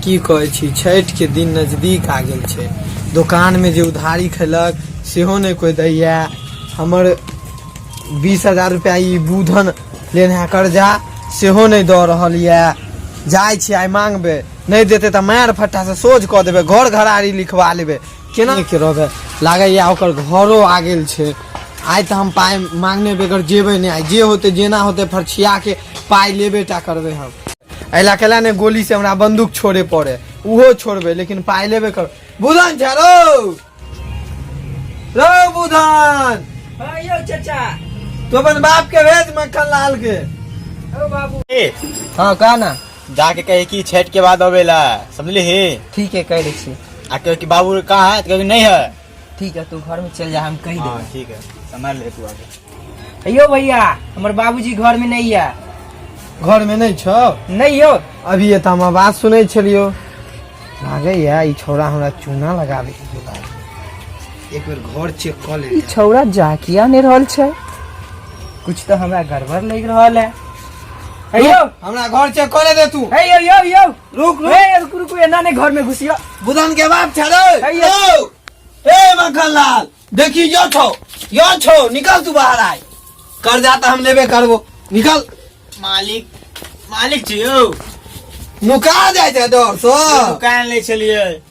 की कहै छी, छठि के दिन नजदीक आ गेल छै। दोकानमे जे उधारी खेलक सेहो नहि कोइ दैया। हमर 20,000 रुपैआ ई बुधन लेने है कर्जा, सेहो नहि दऽ रहल यऽ। जाइ छी आइ मांगबै, नहि देतै तऽ मारि फट्टासँ सोझ कऽ देबै, घर घरारी लिखवा लेबै। केना के रहबै? लागैया ओकर घरो आ गेल छै। आइ तऽ हम पाइ मांगने बगैर जेबै नहि। आइ जे होतै, जेना होतै, फरछिया के पाइ लेबे टा करबै हम। एहि ला केला ने गोली से हमरा बंदूक छोड़े पड़े, उहो छोड़बै, लेकिन पाइ लेबे कर। बुधन छै रौ, रौ बुधन। हाँ यौ चाचा। तू अपन बाप के भेज, मक्खन लाल के। ओ बाबू। ए, हाँ, कह ना। जाके कहे कि छठ के बाद अबेला, समझली ही? ठीक है, कह दै छी। आ कहे कि बाबू कहाँ है, तो कहे कि नहीं है। ठीक है, तू घर में चल जा, हम कह हाँ देबै। ठीक है, संभाल ले तू आगे। यौ भैया, हमर बाबूजी घर में नहीं है। घर में नहीं छौ? नहीं यौ। अभी ये तऽ हम आवाज सुनै छलियो। लागैया ई छौड़ा हमरा चूना लगाबे के बोला। एक बेर घर चेक कऽ ले। ई छौड़ा जा किया नहीं रहल छै? कुछ तो हमरा गड़बड़ लग रहल है। हे यौ। हमरा घर चेक कऽ ले दे तू। हे यौ, यौ यौ। रुक रुक। हे, रुक रुक, एना नहीं घर में घुसियो। बुधन के बाप छै रे। हे यौ। यौ। ए मक्खन लाल, देखी यो छौ, यो छौ, निकल तू बाहर। आय कर्जा तऽ हम लेबे करबो, निकल। मालिक, मालिक छी यौ। नुका जाइ छै डर से। दुकान ले छलियै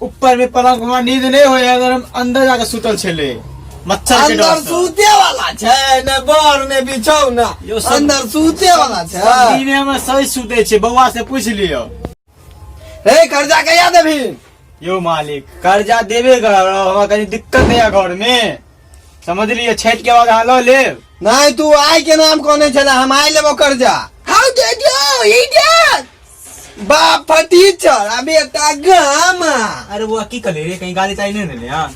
ऊपर में पलंग, हमरा नींद नहीं होय, अगर हम अंदर जाके सुतल छले मच्छर के अंदर डर से। सूते वाला छै ने, बर ने बिछौना। यौ, सब- अंदर सूते वाला छै। सब दिने हम सही सुते छियै, बौआ से पूछ लियौ। हे, कर्जा कहिया देबही? यौ मालिक, कर्जा देबे कर, हमरा कनी दिक्कत नहीं है घर में, समझलियै? छठि के बाद अहाँ लऽ लेब। नहीं, तू आय के नाम कहने छले, हम आय लेबो कर्जा। How did you idiot. बाप फटीचर आ बेटा गामा। अरे बुआ, की कहले रे? कहीं गाली ताली नहीं देले? हाँ।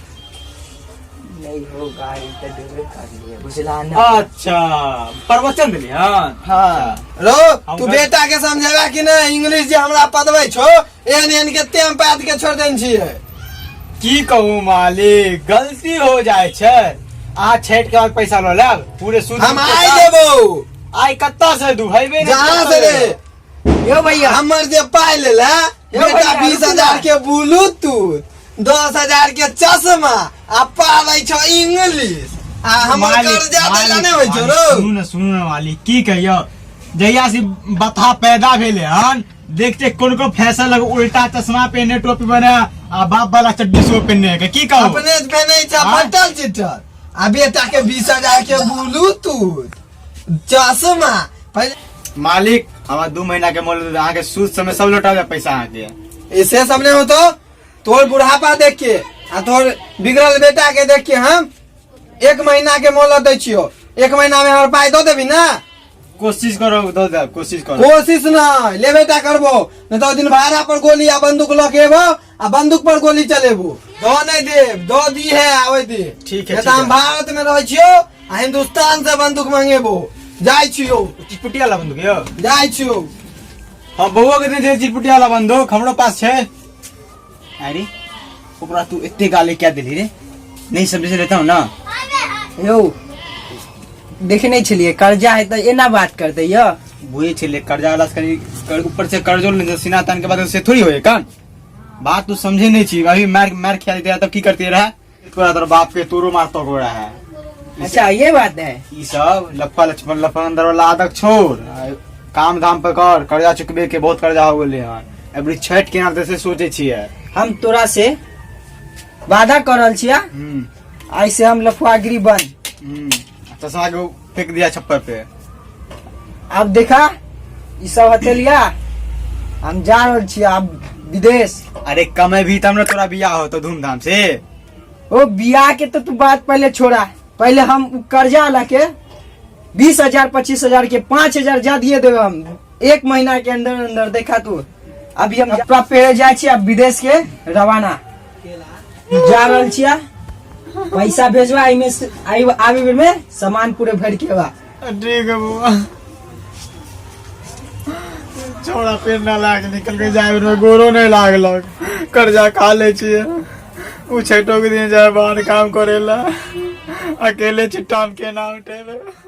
नहीं हो, गाली तो देबे कर लिए, बुझला ना? अच्छा, प्रवचन देली? हाँ। हाँ। रो हम तू कर- बेटा के समझेबा कि नहीं? इंग्लिश जे हमरा पदबै छो, एहन एहन के तेम पात के छोड़ देने छियै। की कहू मालिक, गलती हो जाए छै। अहाँ छठि के बाद पैसा लऽ लेब पूरे सूद हम के आइ साथ। देबो। आइ कतऽ से दू हेबे नहि। जहाँ से रे। यौ भैया। हमर जे पाइ लेला यौ बेटा, भैया, बीस रुकू हजार ना। के ब्लूटूथ, 10,000 के चश्मा आ पालै छौ इंग्लिश, आ हमर मालिक, कर्जा मालिक, देला नहि होइ छौ मालिक, रौ। सुनू ने, सुनू ने मालिक, की कहियौ, जहिया से बथा पैदा भेले हन, देखते कोन कोन फैशन लग, उल्टा चश्मा पहने, टोपी बना आ बाप वाला चड्डी सो पहने के, की कहू? अपने पहने छै हाँ? फटल चिटल आ बेटा के 20,000 के ब्लूटूथ, चश्मा पहिले। मालिक, हमरा 2 महीना के मोल, अहाँ के सूद समय सब लौटा देब पैसा अहाँ के। ऐसे सब नहीं होतो। तोर बुढ़ापा देख के आ तोर बिगड़ल बेटा के देख के हम 1 महीना के मोहलत दै छियो। 1 महीना में हमर पाई दऽ देबी ना? कोशिश करो, दऽ देब, कोशिश करो। कोशिश ना, लेबे टा करबो, नहीं तो ओहि दिन भाड़ा पर गोली आ बंदूक लऽ के एबो आ बंदूक पर गोली चलेबो। दऽ नहीं देब, दऽ दी है ओहि दिन। ठीक है, नहीं ठीक तऽ हम है। भारत में रहै छियो आ हिंदुस्तान से बंदूक मंगेबो। जाइ छियो। चिटपुटी वाला बंदूक यौ? जाइ छियो। हाँ, बउआ के दे दे चिटपुटी वाला बंदूक, हमरो पास छै। अरे ओकरा तू एते गाली क्या देली रे? नहीं समझे लेता हूँ ना। यौ, देखने छलियै, कर्जा है तऽ एना बात करते यौ। बुझे छले कर्जा वाला से कनी ऊपर से कर्जो लेने सीना तान के बाद से थोड़ी होए कान। बात तू समझे नहीं छी। अभी मार मार खिया देते तब की करते रहा? तोरा तोरा बाप के तोरो मारतो गोरा है। अच्छा, ये बात है। ई सब लफा लक्ष्मण लफा अंदर वाला आदत छोड़, काम धाम पर कर, कर्जा चुकबे के बहुत कर्जा हो गेले हन। अबरी छठ के नाते से सोचे छियै। हम तोरा से वादा कर रहल छिया, आइ से हम लफुआगिरी बंद। चश्मा के फेंक दिया छप्पर पे। अब देखा, ई सब हथेलिया, हम जा रहल छियै अब विदेश। अरे कमे भी तब ने तोरा बियाह हो तो धूमधाम से। ओ बियाह के तो तू बात पहले छोड़ा, पहले हम उ कर्जा ला के 20,000, 25,000 के 5,000 जा दिए देवे हम 1 महीना के अंदर अंदर। देखा तू, अभी हम कपड़ा पेरे जाए छियै, अब विदेश के रवाना जा रहल छियै। पैसा भेजवा, एहिमे से- आबे बेर में सामान पूरे भर के बा। ठीक है बुआ। छोड़ा पेड़ ना लाग निकल के जाए में गोरो नहीं लागलक, कर्जा खा ले छियै। उ छठो के दिन जाए बाहर काम करेला, अकेले चिट्टाम के ना उठेबे।